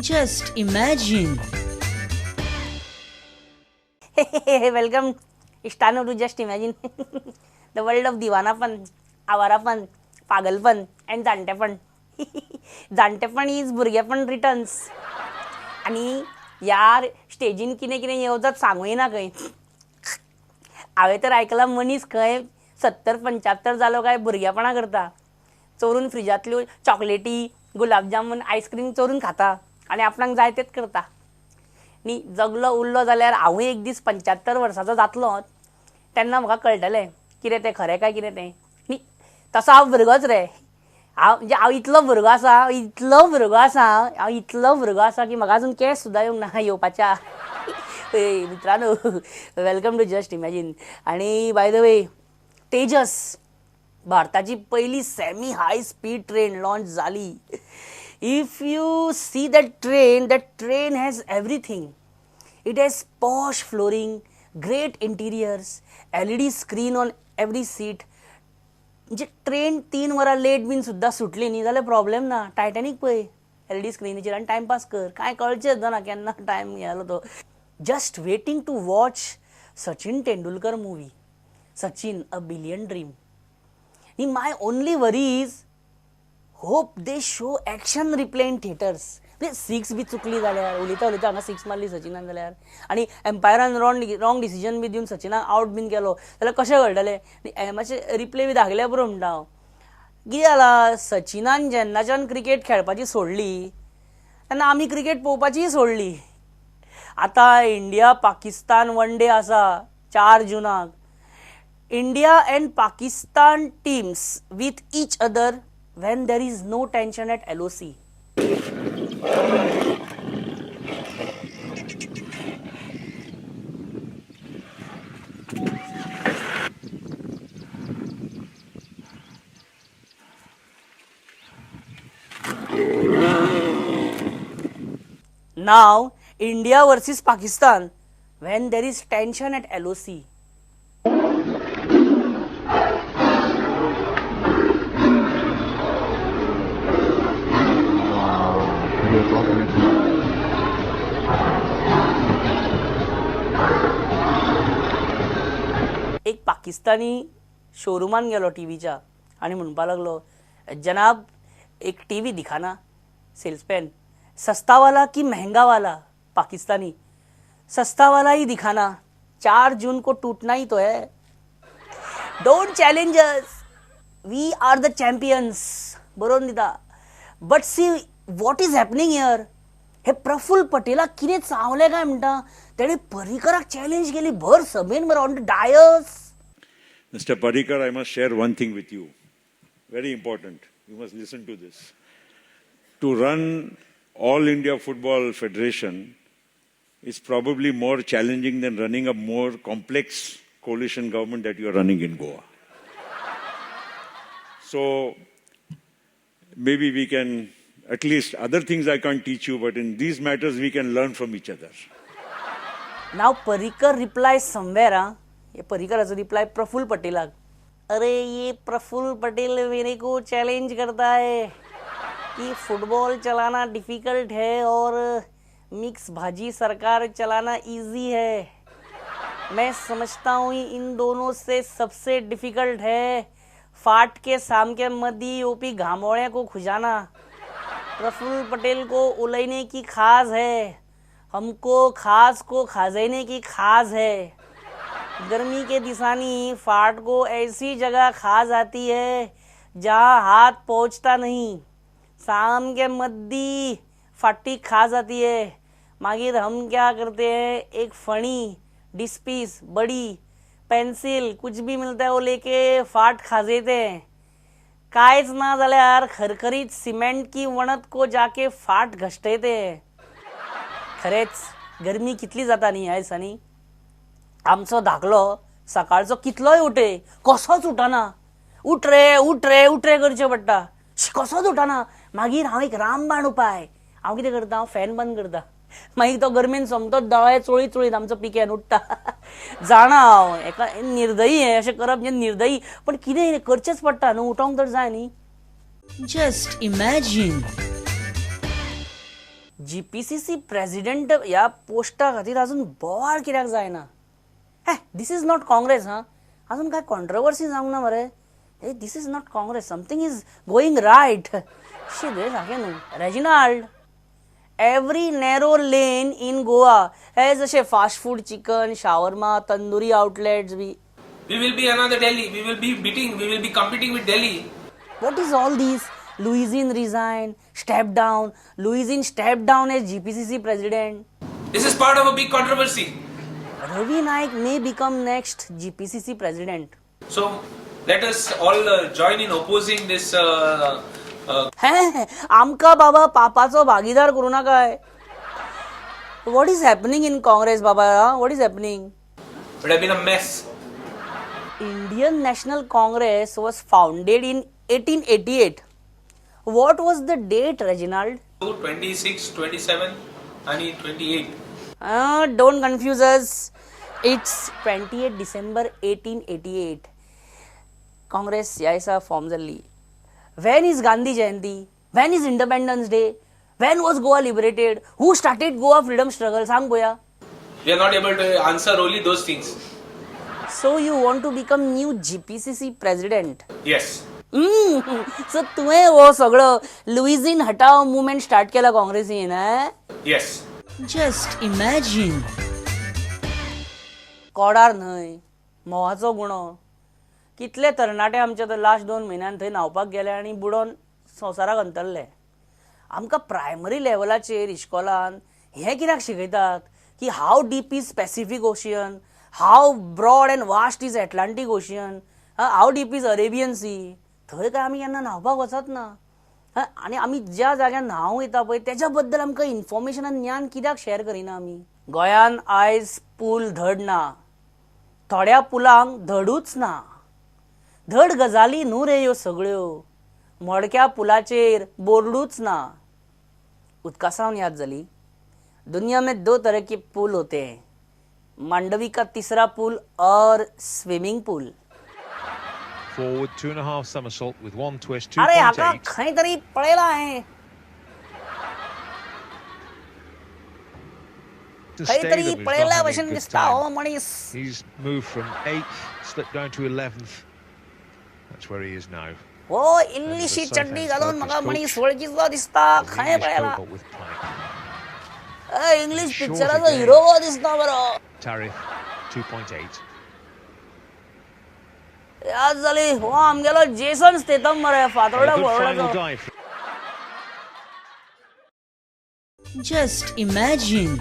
Just imagine. Welcome इश्टानो to just imagine the world of दिवानापण, आवारापण, पागलपण अँड जाणटेपण. जाणटेपण is भुरगेपण रिटर्न्स. आनी यार स्टेजीन कितें कितें येवजत सांगूय ना खंय. हांवें तर आयकलां मनीस खंय 70-75 जालो काय भुरगेपणां करता, चोरून फ्रिजांतल्यो चॉकलेटी, गुलाबजामून, आयस्क्रीम चोरून खाता आनी आपणाक जाय तेच करता. न्ही जगलो उरलो जाल्यार हांवूय एक दीस 75 वर्सांचो जातलो तेन्ना म्हाका कळटलें कितें तें खरें काय कितें तें. न्ही तसो हांव भुरगोच रे, हांव म्हणजे हांव इतलो भुरगो आसा, इतलो भुरगो आसा, हांव इतलो भुरगो आसा की म्हाका अजून केंस सुद्दां येवंक ना येवपाच्या. मित्रांनो, welcome to just imagine. आनी बाय the way, Tejas भारताची पयली semi high speed train launch जाली. If you see that train, that train has everything. It has posh flooring, great interiors, LED screen on every seat. म्हणजे train 3 वरां late बीन सुद्दां सुटली न्ही जाल्यार प्रॉब्लेम ना. टायटॅनीक पळय एलईडी स्क्रिनीचेर आनी टायमपास कर, कांय कळचेंच ना केन्ना टायम गेलो तो. Just waiting to watch Sachin Tendulkar movie, Sachin a billion dream. न्ही my only worry is hope they show action replay in theatres. म्हणजे सिक्स बी चुकली जाल्यार, उलयता उलयता हांगा सिक्स मारली सचिनान जाल्यार, आनी एम्पायरान रॉंग डिसिजन बी दिवन सचिनाक आवट बीन केलो जाल्यार कशें कळटलें? मातशें रिप्ले बी दाखयल्यार पुरो म्हणटा हांव. कितें जालां, सचिनान जेन्नाच्यान क्रिकेट खेळपाची सोडली तेन्ना आमी क्रिकेट पळोवपाचीय सोडली. आतां इंडिया पाकिस्तान वन डे आसा 4 जुनाक. India and Pakistan teams with each other when there is no tension at LOC. Now, India versus Pakistan when there is tension at LOC. एक पाकिस्तानी शोरुमान गेलो टीव्हीच्या आणि म्हणपाक लागलो, जनाब एक टीव्ही दिखाना. सेल्समॅन, सस्ता वाला की महंगा वाला? पाकिस्तानी, सस्ता वाला ही दिखाना, 4 जून को टूटना ही तो है. Don't challenge us, we are the champions, बरोवन दिता. But see what is happening here. हे प्रफुल्ल पटेलाक कितें चावलें काय म्हणटा, तेणें पर्रीकराक चॅलेंज केली भर सभेन मरे, on the dais. Mister Parrikar, I must share one thing with you. Very important. You must listen to this. To run All India Football Federation is probably more challenging than running a more complex coalition government that you are running in Goa. So maybe we can, at least other things I can't teach you, but in these matters we can learn from each other. Now Parrikar reply somewhere, हा हे पर्रीकराचो reply Praful पटेलाक. अरे ये प्रफुल्ल पटेल मेरे को challenge करता है कि football चलाना difficult है और mix भाजी सरकार चलाना इजी है. मैं समझता हूँ इन दोनों से सबसे डिफिकल्ट है फाट के सामके मदी येवपी घामोळे को खुजाना. प्रफुल्ल पटेल को उलयने की खाज है, हमको खाज को खाजने की खाज है. गर्मी के दिसानी फाट को ऐसी जगह खाज आती है जहाँ हाथ पहुँचता नहीं. शाम के मद्दी फाटी खाज आती है. मागिर हम क्या करते हैं, एक फणी, डिस्पीस, बड़ी पेंसिल, कुछ भी मिलता है वो लेके फाट खा देते हैं. कांयच ना जाल्यार खरखरीत सिमेंट की वणत को जाके फाट घसटयते ते. खरेंच गरमी कितली जाता न्ही ह्या दिसांनी. आमचो धाकलो सकाळचो कितलोय उठय कसोच उठना. उठ रे उठ रे उठ रे करचें पडटा, कसोच उठना. मागीर हांव एक रामबाण उपाय, हांव कितें करता, हांव फॅन बंद करता. मागीर तो गरमेन सोमतोच दोळे चोळीत चोळीत आमचो पिक्यान उठ्ठा. जाणा हांव एका निर्दयी हें अशें करप म्हणजे निर्दयी, पण कितें करचेंच पडटा न्हू, उठोंक तर जाय न्ही. Just imagine. GPCC president ह्या पोस्टा खातीर अजून बोवाळ कित्याक जायना? हे, this is not Congress. हां, अजून काय कॉन्ट्रवर्सी जावंक ना मरे. हे, this is not Congress, something is going right. शी रे, सारकें न्हू. Reginald, every narrow lane in Goa has अशें fast food, chicken, shawarma, tandoori outlets B. We will be another Delhi. We will be beating, we will be competing with Delhi. What is all this? Luizinho resign, step down. Luizinho step down as GPCC president. This is part of a big controversy. Ravi Naik may become next GPCC president. So let us all join in opposing this. हे, आमकां बाबा पापाचो भागीदार करूं नाकाय. What is happening in Congress Baba? What is happening? It have been a mess. Indian National Congress was founded in 1888. What was the date, Reginald? 26, 27, and 28. Don't confuse us. It's 28 December 1888. Congress ह्या दिसा form जाल्ली. When is Gandhi Jayanti? When is Independence Day? When was Goa liberated? Who started Goa freedom struggle? सांग पळोवया. We are not able to answer only those things. So you want to become new GPCC president? Yes. So तुवें हो सगळो लुईझीन हटाव movement start केला काँग्रेसीन? Yes. Just imagine. Kodar न्हंय, म्होंवाचो गुणो, कितले तरणाटे आमचे तर लास्ट 2 म्हयन्यान थंय न्हांवपाक गेले आनी बुडोन संवसाराक अंतरले. आमकां प्रायमरी लेवलाचेर इश्कोलान हें कित्याक शिकयतात की how deep is Pacific Ocean, how broad and vast is Atlantic Ocean, how deep is Arabian Sea? थंय काय आमी केन्ना न्हांवपाक वचत ना. आनी आमी ज्या जाग्यार न्हांवंक वयता पळय तेच्या बद्दल आमकां इन्फॉर्मेशन आनी ज्ञान कित्याक शॅर करिना आमी? गोंयान आयज पूल धड ना, थोड्या पुलांक धडूच ना. धड गजाली न्हू रे ह्यो सगळ्यो, मोडक्या पुलाचेर बोर्डूच ना. उदकासावन याद जाली, दुनिया में दो तरह के पुल होते हैं, मांडवी का तीसरा पुल और swimming pool. Forward 2.5 somersault with one twist, अरे हाका 2.8. खंय तरी पळयला हांवें. To खंय तरी Statham, who's not पळयल्या having a भशेन good दिसता हो time. मनीस. He's moved from 8th, slipped down to 11th. That's where he is now. हो इल्लीशी चड्डी घालून म्हाका मनीस वळखीचो दिसता. The खंय English पळयला? cobalt with Pike. English पिक्चराचो हिरो हो दिसता बरो. Tariff 2.8. याद जाली, हो आमगेलो जेसन स्टेथम मरे, And Fatorda a good final फोर्डाचो. Dive. Just imagine.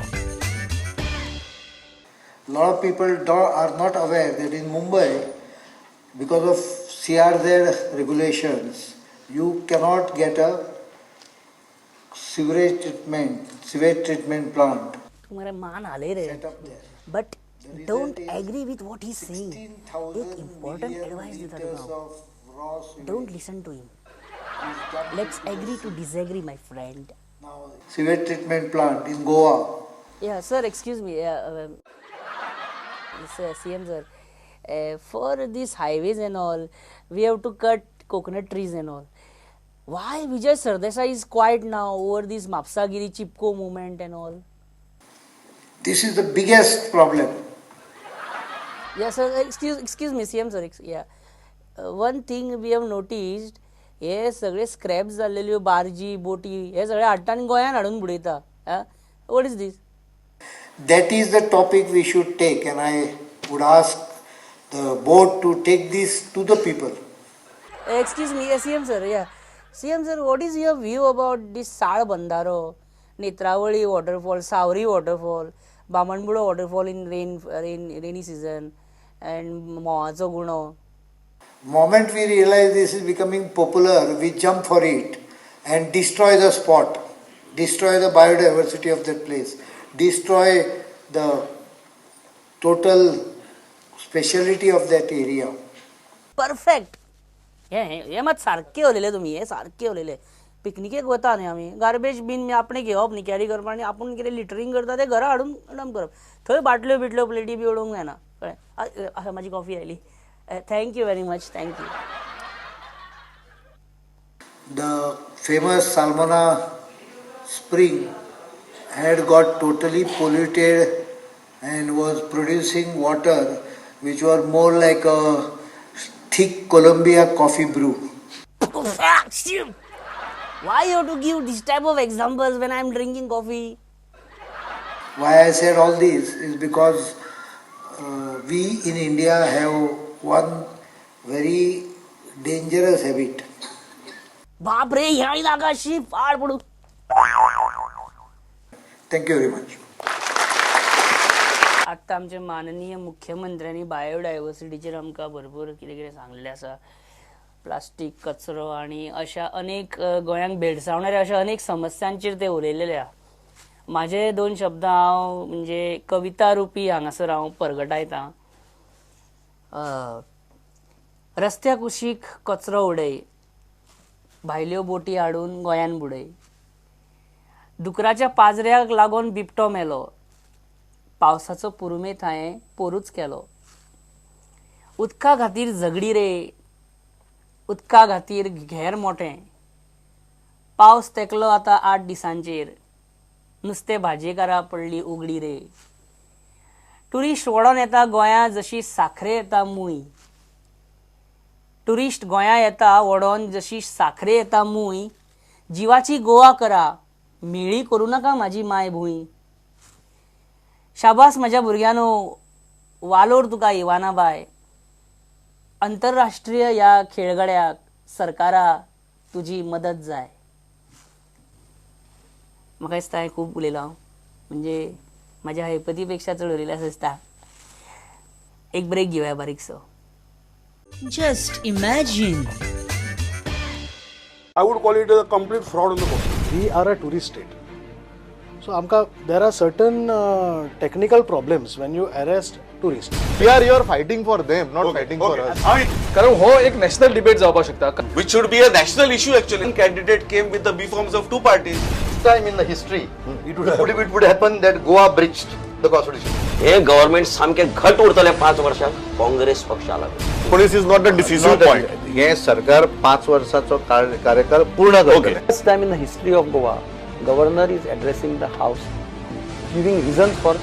A lot of people are not aware that in Mumbai, because of CRZ regulations, you cannot get a sewage treatment plant तूं मरे मान हालय रे, set up there. But The don't result is agree with what he saying. एक 16,000 important million advice दिता liters तुका हांव. of raw sewage don't listen to him. is dumped let's into the agree to sea. Disagree, my friend. Now, sewage treatment plant in Goa. Yeah, sir, excuse me. Sir, CM sir, for these highways and all, we have to cut coconut trees and all. Why Vijay Sardesai is quiet now over this Mapsagiri Chipko movement and all? This is the biggest problem. Yeah, sir, excuse me, CM sir. Yeah. One thing we have noticed, हे सगळे scrap जाल्लेल्यो बार्जी बोटी हे सगळे हाडटा आनी गोंयान हाडून बुडयता. What is this? That is the topic we should take, and I would ask the board to take this to the people. Excuse me, CM sir. Yeah. CM sir, what is your view about this Sal Bandharo, Netravali waterfall, Savari waterfall, Bamanbudo waterfall in rainy season, and Mohacho Guno? Moment we realize this is becoming popular, we jump for it and destroy the spot, destroy the biodiversity of that place, destroy the total speciality of that area. Perfect. हे हे मात सारके उलयले तुमी, हे सारके उलयले. पिकनिकेक वता न्ही आमी, गार्बेज बीन आपणें घेवप न्ही, कॅरी करप आनी आपूण कितें लिटरींग करता तें घरा हाडून डंप करप. थंय बाटल्यो बिटल्यो प्लेटी बी उडोवंक जायना, कळ्ळें? आसा म्हाजी कॉफी आयली. Thank you very much, thank you. The famous Salmona spring had got totally polluted and was producing water which were more like a thick Columbia coffee brew. Why you have to give this type of examples when I am drinking coffee? Why I said all this is because we in India have one very dangerous habit. बाप रे, ह्या नाकाशी पाड पडू. Thank you very much. आत्तां आमचे माननीय मुख्यमंत्र्यांनी बायोडायवर्सिटीचेर आमकां भरपूर कितें कितें सांगलें आसा. प्लास्टीक कचरो आनी अशा अनेक गोंयांक भेडसावणाऱ्या अशा अनेक समस्यांचेर ते उलयलेले आहा. म्हाजे दोन शब्द हांव म्हणजे कविता रुपी हांगासर हांव परगटायतां. रस्त्या कुशीक कचरो उडय, भायल्यो बोटी हाडून गोंयान बुडय, दुकराच्या पाजऱ्याक लागून बिबटो मेलो, पावसाचो पुरुमेंत हांवें पोरूच केलो, उदका खातीर झगडी रे, उदका खातीर घेर मोटें, पावस तेकलो आतां 8 दिसांचेर, नुस्तें भाजयेकारा पडली उगडी रे, ट्युरिस्ट वडोन येता गोंया जशी साखरे येता मूय, ट्युरिस्ट गोंया येता वडोन जशी साखरे येता मूय, जिवाची गोवा करा मेळी करूं नाका म्हाजी मायभूंय, शाबास म्हज्या भुरग्यांनो, वालोर तुका इवाना बाय, अंतरराष्ट्रीय ह्या खेळगड्याक सरकारा तुजी मदत जाय. म्हाका दिसता हांवें खूब उलयलां हांव, म्हणजे म्हाज्या हैपती पेक्षा चड उलयलें आसा दिसता. एक ब्रेक घेवया बारीकसो. Just imagine. I would call it a complete fraud on the court. We are a tourist state. So, amka, there are certain technical problems when you arrest tourists. We are here fighting for them, not fighting for us. कारण हो एक national debate जावपाक शकता. Which should be a national issue actually. Candidate came with the B forms of two parties. Time in the history, it would happen that Goa breached the constitution. हे government सामके घट उरतले 5 वर्षां काँग्रेस पक्षाला. Police is not a decisive point. हे सरकार 5 वर्षाचो कार्यकाळ पूर्ण करतले. First time in the history of Goa, governor is addressing the house, giving reasons for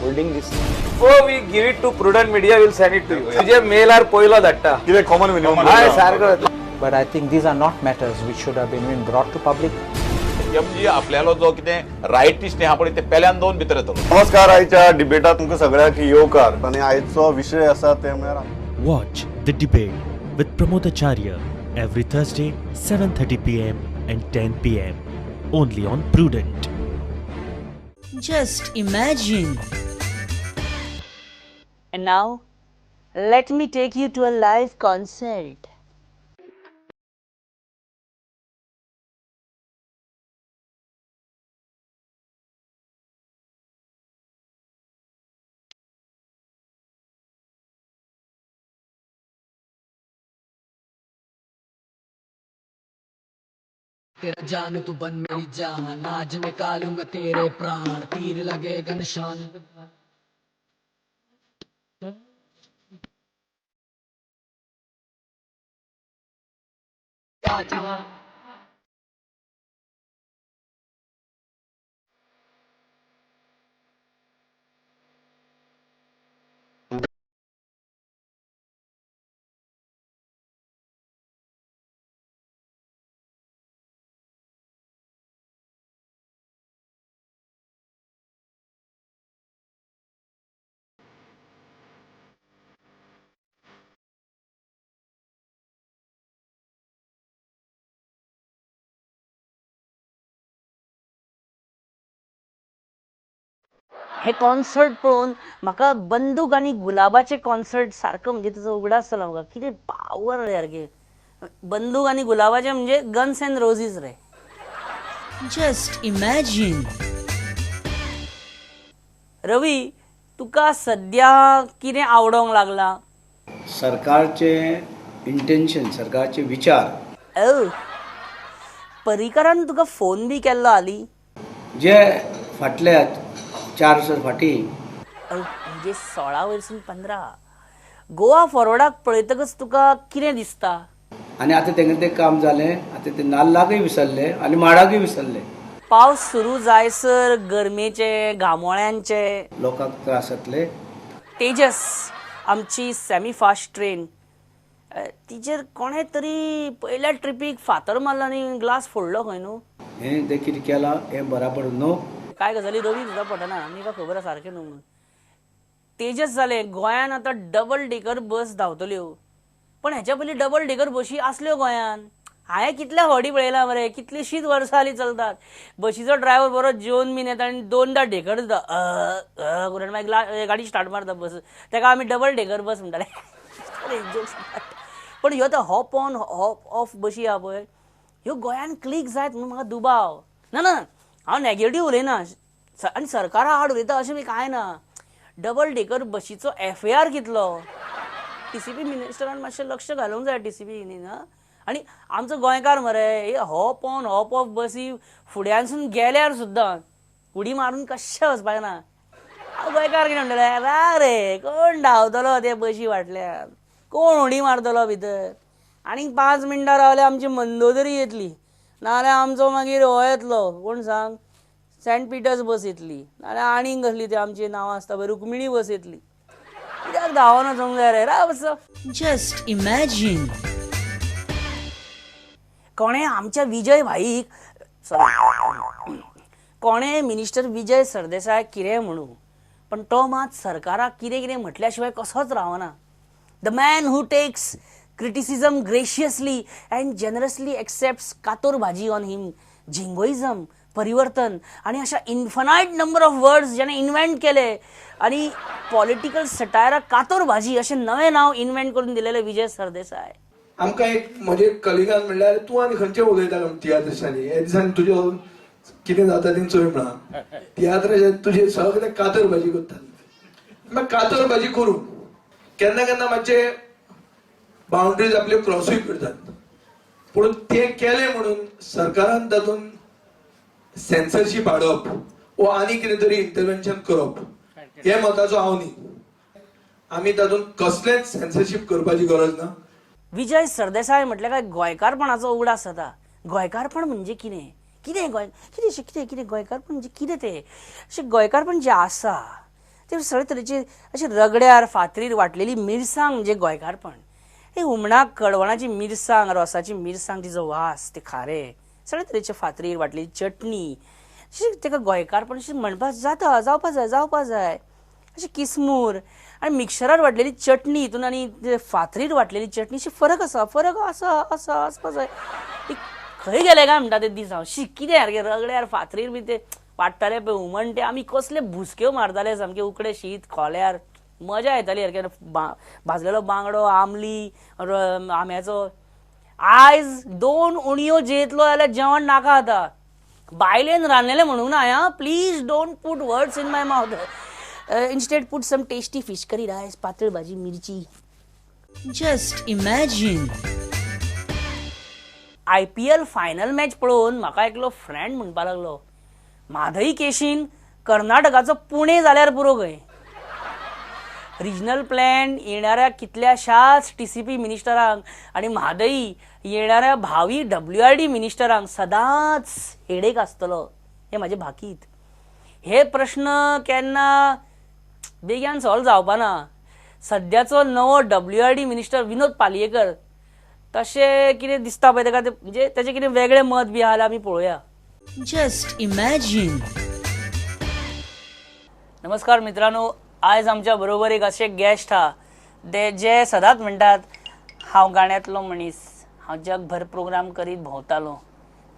holding this. Before we give it to Prudent Media, we'll send it to you. तुझे mail R पयलो धाडटा. कितें common minimum. हय सारको. But I think these are not matters which should have been brought to public. MG आपल्यालो जो कितें रायटिस्ट आहा पळय ते पेल्यान दोन भितर येतलो. नमस्कार, आयच्या डिबेटात तुमकां सगळ्यांक येवकार आनी आयचो विशय आसा ते म्हळ्यार Watch The Debate with Pramod Acharya every Thursday 7:30 p.m. and 10 p.m. only on Prudent. Just imagine. And now, let me take you to a live concert. तेरा जान तू बन मेरी जान, आज निकालूंगा तेरे प्राण, तीर लगेगा निशान. हे कॉन्सर्ट पळोवन म्हाका बंदूक आनी गुलाबाचे कॉन्सर्ट सारको म्हणजे तुजो उगडास जालो म्हाका. कितें पावर रे सारकें. बंदूक आनी गुलाबाचे म्हणजे गन्स एंड रोजीज रे. Just imagine. Ravi, तुका सद्या कितें आवडोंक लागलां? सरकारचे इंटेन्शन, सरकारचे विचार. परिकरान तुका फोन बी केल्लो हालीं? जे फाटल्या 4 वर्सां फाटीं म्हणजे 16 वयरसून 15 गोवा फॉरवर्डाक पळयतकच तुका कितें दिसता? आनी आतां तेंगे तें काम जालें, आतां ते नाल्लाकय विसरले आनी माडाकय विसरले. पावस सुरू जायसर गरमेचे घामोळ्यांचे लोकांक त्रास जातले. तेजस आमची सेमी फास्ट ट्रेन, तिचेर कोणें तरी पयल्या ट्रिपीक फातर मारलो आनी ग्लास फोडलो खंय न्हू. हें तें कितें केलां हें बराबर न्हू. कांय गजाली रवी सुद्दां पडना, आमकां खबर आसा सारकें न्हू म्हणून. तेजस जालें, गोंयान आतां डबल डेकर बस धांवतल्यो, पण हेच्या पयलीं डबल डेकर बशी आसल्यो गोंयान. हांवें कितल्या फावटी पळयलां मरे, कितलींशींच वर्सां जालीं चलतात. बशीचो ड्रायव्हर बरो जेवन बीन येता आनी दोनदां ढेकर दिता करून मागीर गाडी स्टार्ट मारता बस. ताका आमी डबल डेकर बस म्हणटाले. पण ह्यो आतां हॉप ऑन हॉप ऑफ बशी आहा पळय, ह्यो गोंयान क्लीक जायत म्हणून म्हाका दुबाव. ना ना, हांव नॅगेटीव उलयना आनी सरकारा आड उलयता अशें बी कांय ना. डबल डेकर बशीचो एफआयआर कितलो, टीसीपी मिनिस्टरान मातशें लक्ष घालूंक जाय टीसीपी न्ही. आनी आमचो गोंयकार मरे हे हॉप ऑन हॉप ऑफ बसी फुड्यानसून गेल्यार सुद्दां उडी मारून कशें वचपाक ना. हांव गोंयकार कितें म्हणटले, रा रे कोण धांवतलो ते बशी फाटल्यान, कोण उडी मारतलो भितर. आनीक 5 मिनटां रावल्यार आमची मंदोदरी येतली, नाजाल्यार आमचो मागीर हो येतलो, कोण सांग, सेंट पिटर्स बस येतली, नाजाल्यार आनीक कसली ती आमची नांवां आसता पळय, रुक्मिणी बस येतली. कित्याक धांवोन वचूंक जाय रे, राव बस. Just imagine. कोणें आमच्या विजय भाईक, सॉरी, कोणें मिनिस्टर विजय सरदेसाय कितें म्हणू, पण तो मात सरकाराक कितें कितें म्हटल्या शिवाय कसोच रावना. The man who takes criticism graciously and generously accepts kator bhaji on him, jingoism, परिवर्तन आनी अशा इन्फनायट नंबर ऑफ वर्ड्स ज्याने इन्व्हेंट केले आनी पॉलिटिकल सटायराक कातोर भाजी अशें नवें नांव इन्व्हेंट करून दिलेलें विजय सरदेसाय. आमकां एक म्हजे कलिगान म्हणल्यार तूं आनी खंयचें उलयता तियात्रांनी, हे दिसांनी तुज्यो कितें जाता तें चोय म्हणा, तियात्राचे तुजे सगळे कातर भाजी करतात. मागीर कातर भाजी करूं केन्ना केन्ना मातशे बाउंड्रीज आपल्यो क्रॉसूय करतात, पूण तें केलें म्हणून सरकारान तातूंत सेन्सरशीप हाडप वो आनी कितें तरी इंटरवेन्शन करप हे मताचो हांव न्ही. आमी तातूंत कसलेंच सेन्सरशीप करपाची गरज ना. विजय सरदेसाय म्हटल्यार काय गोंयकारपणाचो उगडास जाता. गोंयकारपण म्हणजे कितें, कितें गोंय, कितें अशें कितें कितें गोंयकारपण म्हणजे कितें तें, अशें गोंयकारपण जें आसा तें सगळे तरेचे अशें रगड्यार फातरीर वांटलेली मिरसांग म्हणजे गोंयकारपण. हे हुमणाक कडवणाची मिरसांग, रोसाची मिरसांग, तिचो वास, ते खारें, सगळे तरेचे फातरीर वांटलेली चटणी, अशें ताका गोंयकारपण अशें म्हणपाक जाता, जावपा जाय, जावपा जाय. अशें किसमूर आनी मिक्सरार वांटलेली चटणी हितून आनी फातरीर वांटलेली चटणी अशी फरक आसा, फरक आसा आसा आसपा जाय. खंय गेले काय म्हणटा ते दीस हांव, शी कितें सारकें रगड्यार फातरीर बी ते वांट्टाले पळय हुमण, ते आमी कसले भुसक्यो मारताले सामके, उकडे शीत खोल्यार मजा येताली सारकें, भाजलेलो बांगडो, आमली, आंब्याचो. आयज 2 उणयो जेयतलो जाल्यार जेवण नाका आतां. बायलेन रांदलेलें म्हणूंक ना आं, please don't put words in my mouth, instead put some tasty fish curry, rice, पातळ भाजी, मिरची. Just imagine. IPL final match पळोवन म्हाका एकलो फ्रेंड म्हणपाक लागलो, म्हादई केशीन कर्नाटकाचो पुणे जाल्यार पुरो खंय. रिजनल प्लॅन येणाऱ्या कितल्याशाच टीसीपी मिनिस्टरांक आनी म्हादई येणाऱ्या भावी WRD मिनिस्टरांक सदांच हेडेक आसतलो हें म्हाजें भाकीत. हे प्रश्न केन्ना बेगीन सॉल्व जावपा ना. सद्याचो नवो WRD minister Vinod Palyekar तशें कितें दिसता पळय ताका, म्हणजे ताचें कितें वेगळें मत बी आहा जाल्यार आमी पळोवया. Just imagine. नमस्कार मित्रांनो, आयज आमच्या बरोबर एक अशे गेस्ट आहा ते जे सदांच म्हणटात हांव गाण्यांतलो मनीस, हांव जगभर प्रोग्राम करीत भोंवतालो,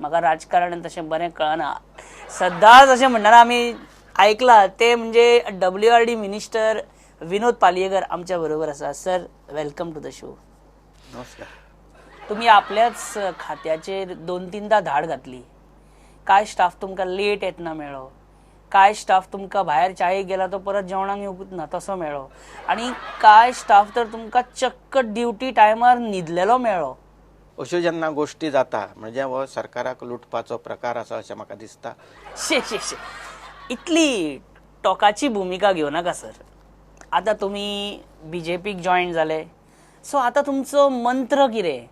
म्हाका राजकारण तशें बरें कळना, सदांच अशें म्हणटाना आमी आयकलां ते म्हणजे WRD minister Vinod Palyekar आमच्या बरोबर आसा. Sir, welcome to the show. नमस्कार. तुमी आपल्याच खात्याचेर 2-3दा धाड घातली. कांय स्टाफ तुमकां लेट येतना मेळ्ळो, कांय स्टाफ तुमकां भायर चायेक गेला तो परत जेवणाक येवपूच ना तसो मेळ्ळो, आनी कांय स्टाफ तर तुमकां चक्क ड्युटी टायमार न्हिदलेलो मेळ्ळो. अश्यो जेन्ना गोश्टी जाता म्हणजे हो सरकाराक लुटपाचो प्रकार आसा अशें म्हाका दिसता. शे शे शे, इतली टोकाची भुमिका घेवं नाका सर. आतां तुमी बीजेपीक जॉयन जाले, सो आतां तुमचो मंत्र कितें?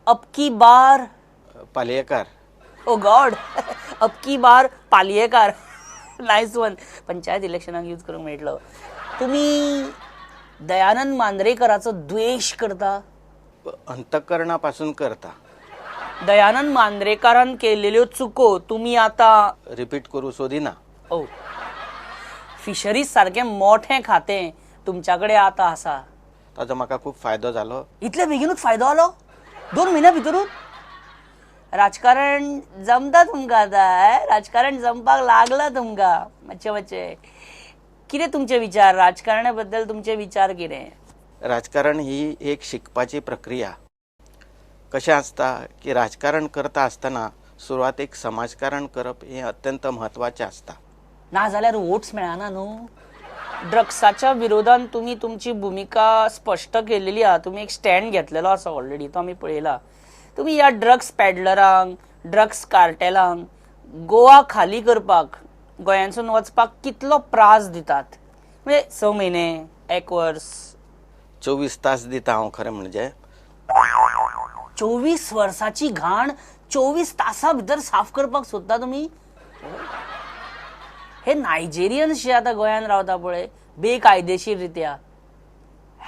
अब की बार पालयेकार. ओ गॉड, अबकी बार पालयेकार. Nice one. पंचायत इलेक्शनाक यूज करूंक मेळटलो. तुमी दयानंद मांद्रेकराचो द्वेश करता? अंतकरणा पासून करता. दयानंद मांद्रेकारान केलेल्यो चुको तुमी आतां रिपीट करूं सोदिना. ओ, फिशरीज सारकें मोठें खातें तुमच्या कडेन आतां आसा, ताजो म्हाका खूब फायदो जालो. इतले बेगीनूच फायदो जालो? 2 म्हयन्या भितरूच? राजकारण जमता तुमकां आतां? राजकारण जमपाक लागलां तुमकां मातशें मातशें. कितें तुमचे विचार राजकारणा बद्दल? तुमचे विचार कितें? राजकारण ही एक शिकपाची प्रक्रिया. कशें आसता की राजकारण करता आसतना सुरवातेक समाजकारण करप हें अत्यंत म्हत्वाचें आसता. ना जाल्यार वोट्स मेळना न्हू. ड्रग्साच्या विरोधान तुमी तुमची भुमिका स्पश्ट केलेली आहा, तुमी एक स्टँड घेतलेलो आसा ऑलरेडी, तो आमी पळयला. तुमी ह्या ड्रग्स पॅडलरांक, ड्रग्स कार्टेलांक गोवा खाली करपाक, गोंयांसून वचपाक कितलो त्रास दितात? म्हणजे 6 म्हयने, 1 वर्स, 24 तास दिता हांव. खरें म्हणजे 24 वर्साची घाण 24 तासां भितर साफ करपाक सोदता तुमी? हे नायजेरियन्स जे आतां गोंयांत रावता पळय बेकायदेशीर रित्या,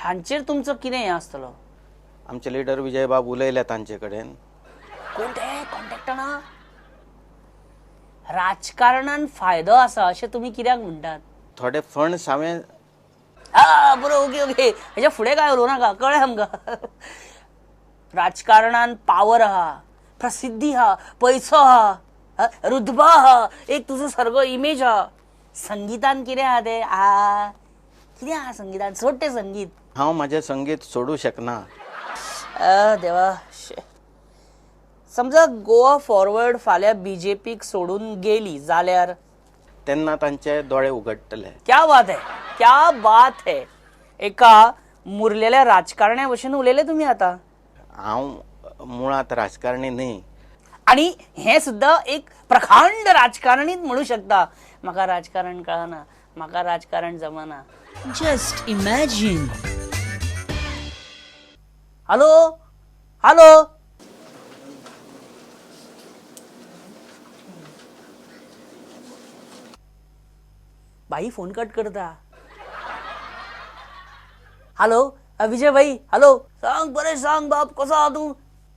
हांचेर तुमचो कितें हें आसतलो? आमचे लिडर विजय बाब उलयले तांचे कडेन. कोण ते कॉन्टॅक्टाना? राजकारणान फायदो आसा अशें तुमी कित्याक म्हणटात? थोडे फंड्स हांवें. बरो, ओके ओके, हेच्या फुडें काय उलोवं नाका, कळ्ळें आमकां. राजकारणान पावर आहा, प्रसिद्धी आहा, पयसो आहा, रुतबा आहा, एक तुजो सारको इमेज आहा. संगितान कितें आहा तें? आ कितें आहा संगितान? सोड तें संगीत. हांव म्हाजें संगीत सोडूं शकना. देवा. समजा गोवा फॉरवर्ड फाल्यां बीजेपीक सोडून गेली जाल्यार? तेन्ना तांचे दोळे उगडटले. क्या बात है, क्या बात है. एका मुरलेल्या राजकारण्या भशेन उलयले तुमी आतां. हांव मुळांत राजकारणी न्ही, आणि हे सुद्धा एक प्रखांड राजकारणीत म्हणू शकता. म्हाका राजकारण कळना, म्हाका राजकारण जमना. Just imagine. Hello hello, बाई फोन कट करता. हॅलो विजय भाई, हॅलो, सांग बरें सांग बाब, कसो आहा तूं?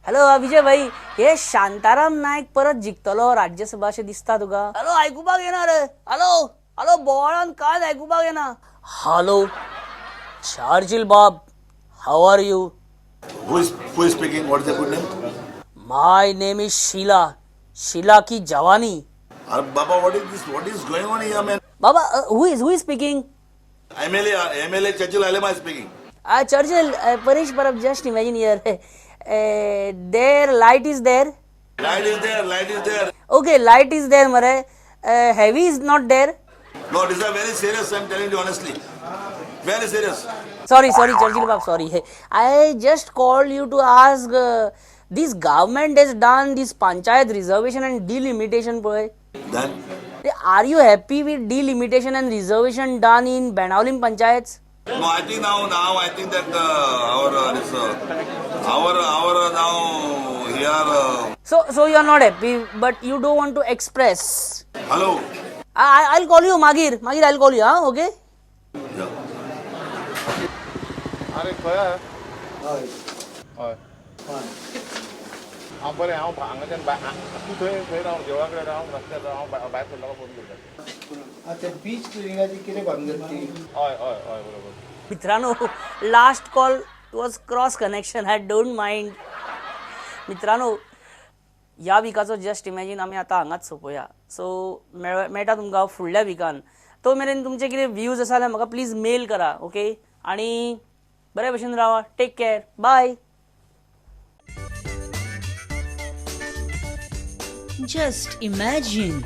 हॅलो विजय भाई, हे शांताराम नायक परत जिखतलो राज्यसभा अशें दिसता तुका? हॅलो, आयकुपाक येना रे. हॅलो हॅलो, बोवाळान कांयच आयकुपाक येना. हॅलो चार्जील बाब, how are you? Who is speaking? What is your good name? My name is Sheela, Sheela की जवानी. अरे बाबा, what is this? What is going on here man? Baba, who is speaking? MLA Churchill Alemao speaking. Churchill, Paresh Parab, just imagine here. There light is there. Light is there, light is there. Okay, light is there मरे. Heavy is not there. No, this is very serious, I am telling you honestly. Very serious. Sorry, sorry, Churchill Bab, sorry. I just called you to ask, this government has done this panchayat reservation and delimitation पळय. Then? Are you happy with delimitation and reservation done in Benaulim panchayats? No, I think now I think that our now here. So you are not happy, but you don't want to express. Hello. I'll call you, Magir. Magir, I'll call you. Huh? Okay. Yeah. अरे खंय? हय हय हांव बरें, हांव हांगाच्यान तूं थंय थंय राव, देवळा कडेन राव, रस्त्यार राव, हांव भायर सरलो फोन करता. आतां बीच क्लिनिंगाची कितें भानगड ती? हय हय हय बरोबर. मित्रांनो, last call was cross connection, I don't mind. मित्रांनो, ह्या विकाचो जस्ट इमॅजीन आमी आतां हांगाच सोंपोया. सो मेळटा तुमकां फुडल्या विकान. तो मेरेन तुमचे कितें व्यूज आसा जाल्यार म्हाका प्लीज मेल करा, ओके? आनी बरे भशेन रावा. Take care, bye. Just imagine.